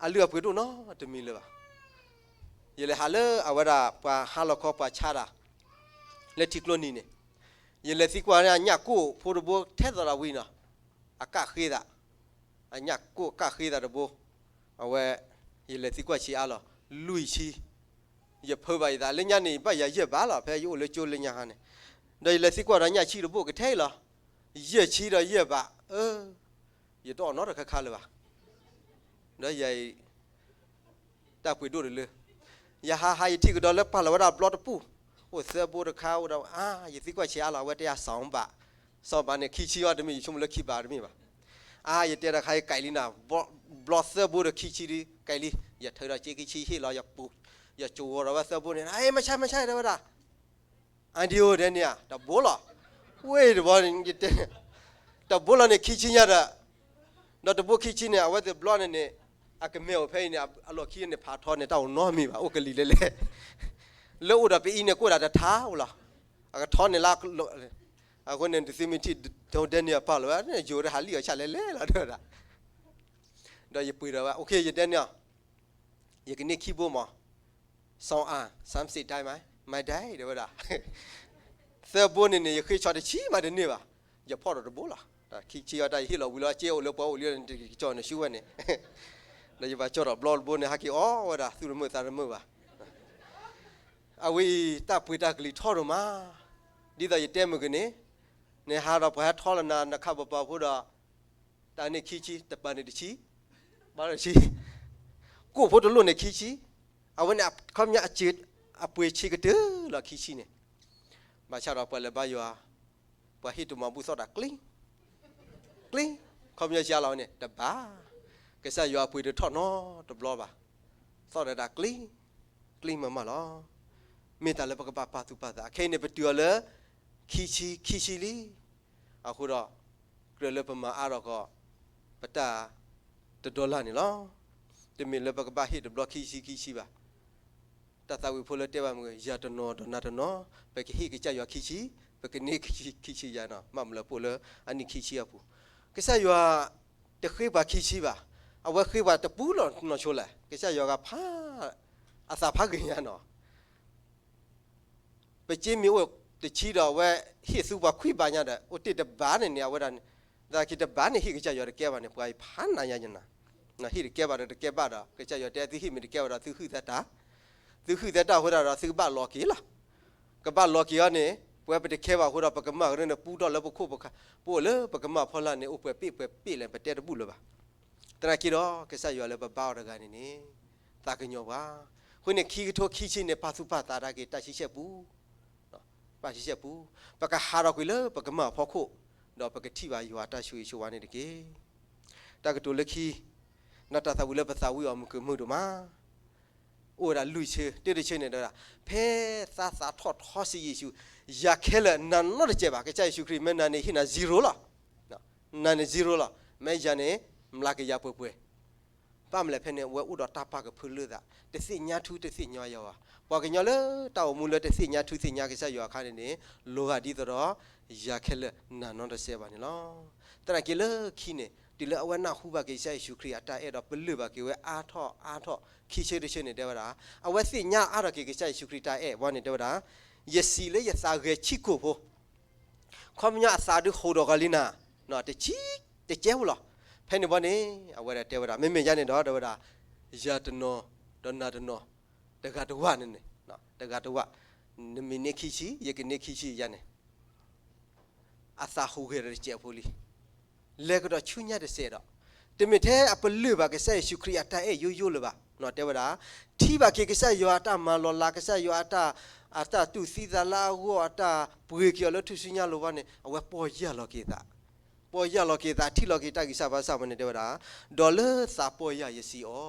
အလုၢ်အပှ့ၤဒိၣ်နီတမံၤလၢၤဘၣ်. ယလဲၤဟးလၢအဝဲဒၣ်ပှၤဟါလီၤခီပှၤဆါတၢ် လၢထံကျိနံၤန့ၣ်, ယလဲၤသံကွၢ်န့ၣ် အညၣ်ကိၢ်ဖိတဘိထဲသိးဒီးဝံၤနီၤ, အကၣ်ဃ့သး, အညၣ်ကိၢ်ကၣ်ဃ့သးတဘိ, အဝဲ ယလဲၤသံကွၢ်ဆံးအါလီၤ, လွံၢ်ဆံ, ယဖၢဘၣ်ယသး လၢညါန့ၣ် ယဘၣ်ယၤယဲၢ်ဘးလီၤ ဖဲယအိၣ်လၢကၠိလၢညါဟါန့ၣ်, ဒီးယလဲၤသံကွၢ်ဒီးညၣ်ဆံတဘိကထဲအံၤလီၤ, ယဲၢ်ဆံဒီးယဲၢ်ဘး, အၢ ယတအီၣ်နီတခါခါလၢၤဘၣ်. ဒီးယၤအံၤ တၢ်ပှ့ၤဒိၣ်တလၢ, ယဟးဟးယထံၣ်ကဒီးလၢပာ်လီၤဝဲဒၣ်ဘျီတပူၣ်, အိၣ်သၢဘိတခါအိၣ်ဒီး အါ ယသံကွၢ်ဆံးအါလီၤ အဝဲတဲယၤ စီၤဘး, စီၤဘးန့ၣ်ခံဆံအီၤတမ့ၢ် ယဆိကမိၣ်လၢခံဘးတမ့ၢ်ဘၣ်. အါ ယတဲတၢ်ခါအံၤကဲလံနၤ, ဘျီသၢဘိဒီးခံဆံဒုကဲလံ, ယထုးဒီးစ့ခံဆံဟ့ၣ်လီၤ, ယကိးဂီၤဒီးဝဲသၢဘိန့ၣ် အ့ မဆါ မဆါ တဲဝဲဒၣ် အဒံအိၣ်ဒဲန့ၣ်ဧါ တဘိလီၤ. ဝ့ၢ်တဘိန့ၣ် ယတဲ တဘိလီၤန့ၣ်ခံဆံညါဒီး, ဒီးတဘိခံဆံန့ၣ် အဝဲသ့ၣ်ဘျီန့ၣ်န့ၣ် အကမဲာ်အိၣ်ဖဲအံၤန့ၣ် အလီၢ်ခံန့ၣ် ဖးထီန့ၣ် တၢ်အိၣ်နီတမံၤဘၣ် အိၣ်ကလံၤလဲၤလဲၤ, လၢအိၣ်ဒီးပအံၤန့ၣ် ကိၣ်ဒၣ်တထါအိၣ်လီၤ. အကထီန့ၣ်လၢ အဃိန့ၣ် သုမ့ၢ်ထံၣ် ဒဲန့ၣ်အပာ်လီၤဝဲ ယိၤတဟးလံအီၤဆၣ်လဲၤလဲၤလီၤ တဲဝဲဒၣ်, ဒီးယပှ့ၤဒီးဝဲ okay ယဒဲန့ၣ်အီၤ ယကန့ၢ်ခံဘိမး, စီၤအၤ စၢမ်စံးဒဲမး မၤဒဲ တဲဝဲဒၣ်, သၢဘိန့ၣ်န့ၣ် ယဃ့ဆီတဆံမးတန့ၢ်ဘၣ်, ယဖီၣ်ဒီးတဘိလီၤ. ခံဆံအီၤတၢ်ယဟ့ၣ်လီၤဝံၤလီၤ စ့အိၣ်လၢပှၤအိၣ်လံန့ၣ် တကကၠီၣ်န့ၣ်ဆူဝဲန့ၣ်, ဒီးယဘၣ်ကၠီၣ်ထီၣ်ဘျီတဘိန့ၣ် ဟဲက့ၤအီၣ်ဝဲဒၣ် သူၣ်တမုာ်သးတမုာ်ဘၣ်. အဝဲအံၤ တၢ်ပှ့ၤတၢ်ကလံၤထီၣ်ဒိၣ်မး, ဒ်သိးယတဲမုၢ်ကန့ၣ်, နဟးဒီးပှၤဟဲထီလီၤနၤ နခးပပာ်ဖိဒီး တၢ်န့ၢ်ခံဆံ တပၤန့ၣ်တဆံ, ဘၣ်တဆံ, ကိၣ်ဖိတလိၣ်န့ၣ်ခံဆံ, အဝဲန့ၣ် ခီပညီ အပှ့ၤဆံးကတၢၢ်လီၤခံဆံန့ၣ်, ဘၣ်ဆၣ်ဒီးပှၤလဲၤဘါယွၤ, ပှၤဟ့ၣ်တမၤဘူၣ်သီၣ်တၢ်ကျ့, ကျ့, ခီပညီစှၤလီၤဝဲန့ၣ် တဘၣ်, ကစၢ်ယွၤအပှ့ၤတထီၣ်နီတဘျီဘၣ်, သီၣ်ဒီးတၢ်ကျ့, ကျ့မးမးလီၤ. မ့ၢ်တၢ်လၢပကဘၣ်ပာ်သူၣ်ပာ်သး ခဲအံၤန့ၣ် ပတုၤအီၤလၢ ခံဆံ ခံဆံလံ. အဃိဒီး ကြၢးလၢပမၤအါထီၣ်ကီး ပတၢ်တဒီလၢ်န့ၣ်လီၤ. တမ့ၢ်လၢပကဘၣ်ဟ့ၣ်တဘျီခံဆံခံဆံဘၣ်. တၢ်သးဝံၣ်ဖိလၢတဲဘၣ်မ့ၢ် ယၤတနီၤဒီးနၤတနီၤ, ပကဟ့ၣ်ကစၢ်ယွၤခံဆံ, ပကန့ၢ်ခံဆံယၤနီၤ, ဘၣ်မနုၤလၢပအိၣ်လၢအနံၣ်ခံဆံအပူၤ, ကစၢ်ယွၤတဃ့ပှၤခံဆံဘၣ်, အဝဲဃ့ပှၤတပူၤလီၤနီၢ်ဆိလဲၣ်, ကစၢ်ယွၤဂၤဖး အသးဖးဂ့ၤညါနီၤ. ပစ့မ့ၢ်အိၣ်တဆံဒီးအဝဲဟ့ၣ်သူပှၤခွံဘးညါဒီး အိၣ်တ့ၢ်တဘးန့ၣ်န့ၣ် အဝဲဒၣ်န့ၣ်, သနာ်က့တဘးန့ၣ်ဟ့ၣ်ကစၢ်ယွၤတကဲဘၣ်န့ၣ် ပှၤအံၤဖးနးညါယနၤ. ဟ့ၣ်တကဲဘၣ်ဒီးတကဲဘၣ်ဒီး ကစၢ်ယွၤတဲ သုဟ့ၣ်မ့ၢ်တကဲဘၣ်ဒီး သုဟုၣ်သတး, သုဟုၣ်သတးအဃိသတးဒီး သုကဘၣ်လီၤက့ၤလီၤ. ကဘၣ်လီၤက့ၤအီၤန့ၣ် ပဝဲပတခဲဘၣ်အဃိဒီး ပကမၣ်ကရၢန့ၣ် ပူထီၣ်လၢပခိၣ်ပဃၢၤ, ပအိၣ်လၢပကမၣ်ဖီလာ်န့ၣ် အိၣ်ပှဲၤပ့ၣ်ပှဲၤပ့ၣ်လဲၣ် ပတဲတဘူၣ်လၢၤဘၣ်. သနာ်က့ဒီး ကစၢ်ယွၤလၢပဘါအီၤတဂၤန့ၣ်န့ၣ် သးကညီၤပှၤ. အဃိန့ၣ် ခံကထိခံဆံန့ၣ် ပာ်သူၣ်ပာ်သးတၢ်က့ၤ တၢ်ဆံဆဲၣ်ပူ ပာ်ဆံဆဲၣ်ပူ, ပကဟးထီၣ်ကွံာ်လၢပကမၣ်အဖီခိၣ်, ဒီးပကထံၣ်ဘၣ်ယွၤအတၢ်ဆိၣ်ဂ့ၤဆိၣ်ဝါန့ၣ်တက့ၢ်. တၢ်ကတိၤလၢခံ, နတၢ်သးဝံၣ်လၢပသးဝံၣ်အီၤမုာ်ကမုာ်ဒိၣ်မး, အိၣ်ဝဲဒၣ်လွံၢ်ဆၢ, တၢတဆၢန့ၣ်ဒီး ဖဲသးသးထီၣ်ထီစံးယ့ၣ်ၡူး, ယၤခဲလၢာ်နာ်နီတစဲးဘၣ်, ကစၢ်ယ့ၣ်ၡူးခရံာ်မ့ၢ်နာ်န့ၣ် ဟ့ၣ်နၤ zero လီၤ. နာ်န့ၣ် zero လီၤ. မ့ၢ်ယၤန့ၣ် မျးကယၤပှဲၤပှဲၤ ဘၣ်မလဲၣ်ဖဲန့ၣ် အဝဲအိၣ်ဒီးတၢ်ပာ်ကဖၢလၢသး, တသ့ၣ်ညါထူတသ့ၣ်ညါယွၤဘၣ်. ပှၤကညီလၢတၢ်အိၣ်မူလၢတသ့ၣ်ညါထူသ့ၣ်ညါကစၢ်ယွၤအခါန့ၣ်န့ၣ် လီၤဂာ်ဒ်သိးဒီး ယၤခဲလၢာ်နာ်နီတစဲးဘၣ်န့ၣ်လီၤ. သနာ်က့လၢခံန့ၣ် တုၤလၢအဝဲနၢ်ဟူဘၣ်က့ၤကစၢ်ယ့ၣ်ၡူးခရံာ်အတၢ်အဲၣ်ဒီးပလၢၢ်ဘၣ်က့ၤဝဲအါထီၣ်အါထီၣ် ခံဆၢတဆၢန့ၣ်တဲဝဲဒၣ်, အဝဲသ့ၣ်ညါအါထီၣ်က့ၤကစၢ်ယ့ၣ်ၡူးခရံာ်တၢ်အဲၣ်ဝဲန့ၣ်တဲဝဲဒၣ်, ယစံးလၢယသးဂဲၤဆံးကိာ်ဖိ ခီပညီအသးဒုးဟိးဒီးဂီၤလံနၤ, တဆံ, တကဲဝဲလီၤ. ဖဲန့ၣ်ဘီန့ၣ် အဝဲဒၣ်တဲဝဲဒၣ် မ့မ့ၢ်ယၤန့ၣ်ဒီး တဲဝဲဒၣ်, ယၤတနီၤ, ဒီးနၤတနီၤ, တဂၤတဝၢ်န့ၣ်န့ၣ်, တဂၤတဝၢ်, နမ့ၢ်န့ၢ်ခံဆံ, ယကန့ၢ်ခံဆံယၤန့ၣ် အသးဟူးဂဲၤဒီးတစဲးဖိလံ. လဲၤကဒီးဆူညါတစဲးဒီး, တမ့ၢ်ထဲအပလၢၢ်ဘၣ်ကစၢ်ယ့ၣ်ၡူးခရံာ်အတၢ်အဲၣ်ယိယိလၢၤဘၣ်. တဲဝဲဒၣ်, ထံၣ်ဘၣ်က့ၤကစၢ်ယွၤအတၢ်မၤလီၤလး, ကစၢ်ယွၤအတၢ်, အတၢ်တူၢ်သံသးလၢအဂီၢ်, အတၢ်ပှ့ၤက့ၤအီၤလၢထူၣ်စုညါလိၤဘီန့ၣ် အဝဲပီၢ်ယၢ်လီၤက့ၤသး, ပီၢ်ယၢ်လီၤက့ၤသး, ထံၣ်လီၤက့ၤတၢ်ဂံၢ်စၢ်ဘါစၢ်ဝဲန့ၣ်တဲဝဲဒၣ်, ဒီးလၢသးပီၢ်ယၢ်ယစံးအီၤ,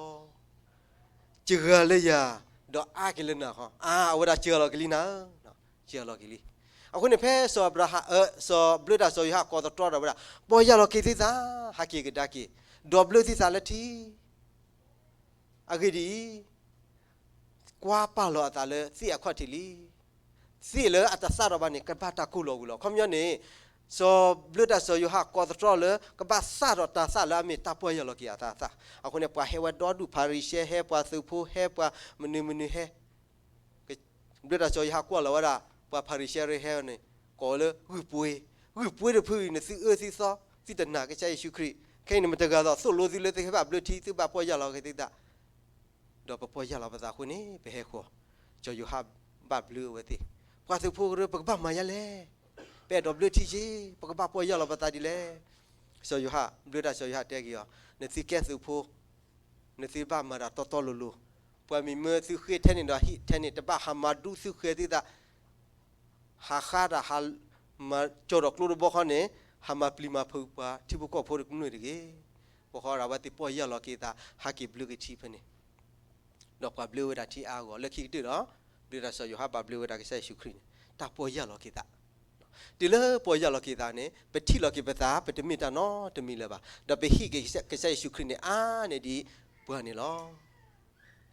စှၤလၢယၤ, ဒီးအါက့ၤလၢနၤဃီ, အါ, အဝဲဒၣ်စှၤလီၤက့ၤလံနၤ, စှၤလီၤက့ၤလံ. အဃိန့ၣ်ဖဲစီၤအၤဘြၤဟၣ်, စီၤဘျုးတၢ်စီၤယိၤဟၣ်ကိးသတြီဒီးဝဲဒၣ်, ပီၢ်ယၢ်လီၤက့ၤသုသး, ဟးက့ၤကဒါက့ၤ, ဒီးဘျၢသုသးလၢထံ အဂ့ၢ်ဒ်အံၤ, ကွၢ်ပာ်လီၤအသးလၢသ့ၣ်အခီၣ်ထံးလံ. သ့ၣ်လၢအတသၣ်ဒီးဘၣ်န့ၣ် ကဘၣ်တၢ်ကိၢ်လီၤဝံၤလီၤ. ခီပညီန့ၣ်, စီၤဘျုးတၢ်စီၤယိၤဟၣ်ကိးသတြီလၢ ကဘၣ်သၣ်ဒီးတၢ်သၣ်လၢအမ့ၢ်တၢ်ပီၢ်ယၢ်လီၤက့ၤအသးအသၣ်. အဃိန့ၣ် ပှၤဟဲဝဲဒီဒူၣ် ဖၤရံၤၡဲဟဲ, ပှၤသုးဖိဟဲ, ပှၤမနုၤမနုၤဟဲ ဘျုးတၢ်စီၤယိၤဟၣ်ကွၢ်လီၤဝဲဒၣ် ပှၤဖၤရံၤၡဲရ့ဟဲန့ၣ် ကိးလၢဂုၢ်ပှ့ၤ, ဂုၢ်ပှ့ၤတဖုအံၤ နသုအၢသုသီ, သုတနာ်ကစၢ်ယ့ၣ်ၡူးခရံာ်, ခဲအံၤန့ၣ်မတဂၤသီး သိၣ်လိသုလၢသုဟဲဘၣ်ဘျၢထံ, သုဘၣ်ပီၢ်ယၢ်လီၤက့ၤသုသး, ဒီးပပီၢ်ယၢ်လီၤပသးအဃိန့ၣ် ပဟဲဃီၤ, စီၤယိၤဟၣ်ဘၣ်ဘျုးအဝဲသ့ၣ်, ပှၤသုးဖိကရၢ ပကဘၣ်မၤယါလဲၣ်, ပအဲၣ်ဒိးဘျၢထံက့, ပကဘၣ်ပီၢ်ယၢ်လီၤပသးဒ်လဲၣ်. စီၤယိၤဟၣ်, ဘျုးတၢ်စီၤယိၤဟၣ်တဲက့ၤအီၤ, နသုကဲသုးဖိ နသုဘၣ်မၤတၢ်တီတီလိၤလိၤ, ပှၤမံၤမၢသုဃ့ထဲန့ၣ်ဒီးဟံၣ်ထဲန့ၣ် တဘၣ်ဟးမၤဒူသုဃဲၤသုသး, ဟးဃါတၢ်ဟးမၤကၠီၤဒီးကျိတဘီခီန့ၣ်, ဟးမၤပျံၤမၤဖုးပှၤထံဖိကီၢ်ဖိတကမျၢၢ်တဂ့ၤ. ဘၣ်ဃးဒီးအဝဲသ့ၣ်ပီၢ်ယၢ်လီၤက့ၤသး ဟးက့ၤဘျၢက့ၤထံဖဲန့ၣ်, ဒီးပှၤဘျၢဝဲဒၣ်ထံအါအါဂီၢ်ဂီၢ်, လၢခံကတၢၢ်ဒီး ဘျုးတၢ်စီၤယိၤဟၣ်ဘၣ်ဘျုးဝဲဒၣ်ကစၢ်ယ့ၣ်ၡူးခရံာ်န့ၣ် တၢ်ပီၢ်ယၢ်လီၤက့ၤသး တုၤလၢပီၢ်ယၢ်လီၤက့ၤသးန့ၣ် ပထံၣ်လီၤက့ၤပသး ပတမ့ၢ်တၢ်နီတမံၤလၢၤဘၣ်, ဒီးပဟ့ၣ်က့ၤကစၢ်ယ့ၣ်ၡူးခရံာ်န့ၣ် အါန့ၢ်ဒံးပှၤန့ၣ်လီၤ.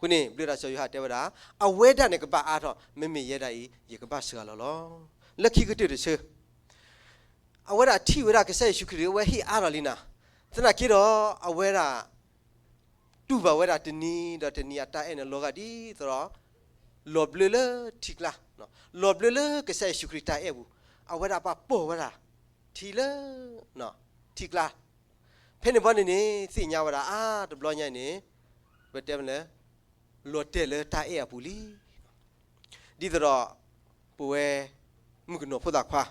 အဃိန့ၣ် ဘျုးတၢ်စီၤယိၤဟၣ်တဲဝဲဒၣ်, အဝဲဒၣ်န့ၣ်ကဘၣ်အါထီၣ်, မ့မ့ၢ်ယဲဒၣ်အံၤ ယကဘၣ်စှၤလီၤလီၤ. လၢခံကတၢၢ်တဆၢ အဝဲဒၣ်ထံၣ်ဝဲဒၣ်ကစၢ်ယ့ၣ်ၡူးခရံာ် အဝဲဟ့ၣ်အါထီၣ်လံနၤ, သနာ်က့ဒီး အဝဲဒၣ် တူၢ်ဘၣ်ဝဲဒၣ်တနံၤဒီးတနံၤအတၢ်အဲၣ်န့ၣ် လီၤဂာ်ဒ်သိးဒီး လီၤဘျၢလၢထံကျါ, လီၤဘျၢလၢကစၢ်ယ့ၣ်ၡူးခရံာ်တၢ်အဲၣ်ပူၤ, အဝဲဒၣ်ပာ်ပီၢ်ဝဲဒၣ်ထံလၢ ထံကျါ, ဖဲန့ၣ်ဘီန့ၣ်န့ၣ် သ့ၣ်ညါဝဲဒၣ်အါတဘျီညါအံၤန့ၣ် ပတဲမလဲၣ်, လီၤတဲာ်လၢတၢ်အဲၣ်အပူၤလံ. ဒ်သိးဒီး ပဝဲ မုၣ်ကနီၤဖိသၣ်ခွါ,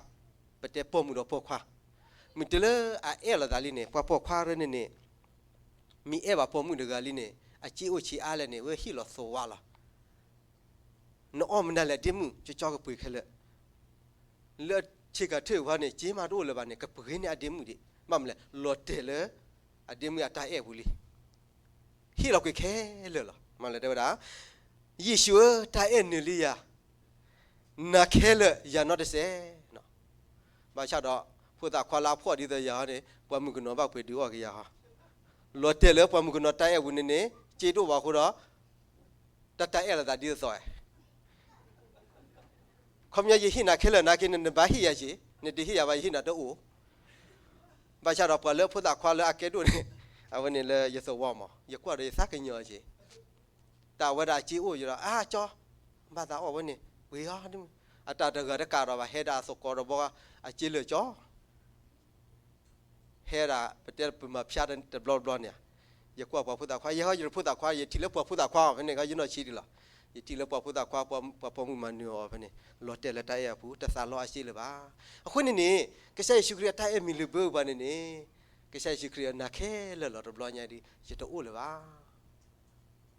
ပတဲပိာ်မုၣ်ဒီးပိာ်ခွါ, မုၢ်တလၢအအဲၣ်လိာ်သးလံန့ၣ် ပှၤပိာ်ခွါရၢန့ၣ်န့ၣ် မ့ၢ်အဲၣ်ဘၣ်ပိာ်မုၣ်တဂၤလံန့ၣ် အစ့အိၣ်ဆံးအါလဲၣ်န့ၣ် ဝဲဟ့ၣ်လီၤသီဝါလီၤ. နအီၣ်မနုၤလဲၣ်ဒ့မုၣ် ကၠီကၠီကပှ့ၤခဲလၢာ်, လၢဆ့ကၤထၢၣ်ဝါန့ၣ် စ့မးတအိၣ်လၢၤဘၣ်န့ၣ် ကပှ့ၤန့ၢ်အဒ့မုၣ်ဒံး, ဘၣ်မလဲၣ် လီၤတဲာ်လၢ အဒ့မုၣ်အတၢ်အဲၣ်ပူၤလံ. ဟ့ၣ်လီၤကွံာ်ခဲလၢာ်လီၤ. မ့ၢ်လၢတဲဝဲဒၣ်, ယ့ၣ်ၡူးဧၢ, တၢ်အဲၣ်နၢၤလံယၤ, နာ်ခဲလၢာ်ယၤနီတစဲး. ဘၣ်ဆၣ်ဒီး ဖိသၣ်ခွါလၢအဖှီၣ်ဒ်သိးယၤဟီန့ၣ် ပှၤမုၣ်ကနီၤဘၣ်ပှ့ၤဒုးအီၣ်က့ၤယၤဟီ, လီၤတဲာ်လၢပှၤမုၣ်ကနီၤတၢ်အဲၣ်ပူၤန့ၣ်န့ၣ် စ့တအိၣ်ဘၣ်အဃိဒီး တၢ်တၢ်အဲၣ်လိာ်သးဒ်သိးသိးဧါ. ခီပညီယဟ့ၣ်နၤခဲလၢာ်နာ်က့န့ၣ် နဘၣ်ဟ့ၣ်ယၤက့ၤ, နတဟ့ၣ်ယၤဘၣ် ယဟ့ၣ်နၤတအိၣ်. ဘၣ်ဆၣ်ဒီးပှၤလၢဖိသၣ်ခွါလၢအကဲဒိၣ်န့ၣ် အဝဲန့ၣ်လၢယသဝီမး ယကွၢ်ဒီးယသးကညီၤက့ၤ, တၢ်ဝဲဒၣ်စ့အိၣ်ယဒီး အါကၠီ, ဘၣ်သးအီၣ်ဝဲန့ၣ် ပှ့ၤအီၤ, အတၢ်တဂၤတကးဒီးဘၣ် ဟဲဒၣ်အသကိးတဘီ အစ့လၢာ်ကၠီ ဟဲဒၣ် ပတဲပမၤဖၠါတဘျီဘျီန့ၣ်ဧါ, ယကွၢ်ပှၤဖိသၣ်ခွါ, ယဲဟီယရဖိသၣ်ခွါ, ယထံၣ်လၢပှၤဖိသၣ်ခွါအီၤဖဲန့ၣ် ယနီၢ်ဆံးဒံးလီၤ. ယထံၣ်လၢပှၤဖိသၣ်ခွါ, ပှၤပိာ်မုၣ်မၤနၢၤအီၤဖဲန့ၣ် လီၤတဲာ်လၢတၢ်အဲၣ်အပူၤ, တသးလီအစ့လၢၤဘၣ်. အဃိန့ၣ်န့ၣ် ကစၢ်ယ့ၣ်ၡူးခရံာ်အတၢ်အဲၣ်မ့ၢ်လုၢ်ဘၢပှၤန့ၣ်န့ၣ်, ကစၢ်ယ့ၣ်ၡူးခရံာ်အနၤခဲလၢာ်လီၤတဘျီညါဒ် ယတအိၣ်လၢၤဘၣ်.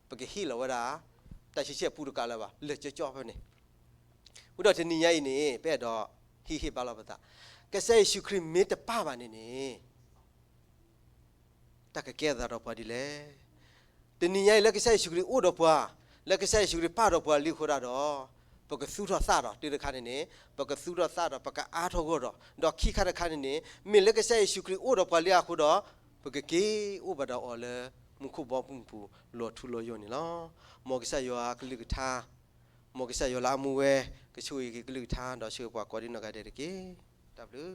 ပကဟ့ၣ်လီၤဝဲဒၣ် တၢ်ဆံးဆံးအပူတကးလၢၤဘၣ်, လၢာ်ကၠီကၠီဖဲန့ၣ်. ဝံၤဒီးတနံၤညါအံၤန့ၣ် ပအဲၣ်ဒိးဟ့ၣ်ဂံၢ်ဟ့ၣ်ဘါလီၤပသး, ကစၢ်ယ့ၣ်ၡူးခရံာ်မ့ၢ်တပၢ်ဘၣ်န့ၣ်န့ၣ် တၢ်ကကဲအသးဒီးပှၤဒ်လဲၣ်. တနံၤညါအံၤလၢကစၢ်ယ့ၣ်ၡူးခရံာ်အိၣ်ဒီးပှၤ, လၢကစၢ်ယ့ၣ်ၡူးခရံာ်ပၢ်ဒီးပှၤလံအဃိဒၣ်ဒီး, ပကသူၣ်ထီၣ်သၣ်ဒီးတုၤတခါန့ၣ်န့ၣ်, ပကသူၣ်ထီၣ်သၣ်ဒီးပကအါထီၣ်ဂီၢ်ဒီး, ဒီးခံခါတခါန့ၣ်န့ၣ် မ့ၢ်လၢကစၢ်ယ့ၣ်ၡူးခရံာ်အိၣ်ဒီးပှၤလံအဃိဒီး, ပကက့ၤအိၣ်ဘၣ်ဒီးအီၤလၢမူခိၣ်ဘီမုၢ်ပူၤလီၤထူလီၤယိာ်န့ၣ်လီၤ. မ်ကစၢ်ယွၤကလုၢ်ကထါ, မ်ကစၢ်ယွၤလၢအမူဝဲ ကဆိၣ်ဂ့ၤက့ၤကလုၢ်ကထါ ဒီးဆိၣ်ဂ့ၤပှၤကိးဒံနီၢ်ဂၤဒဲးတက့ၢ်. တၢ်ဘျုး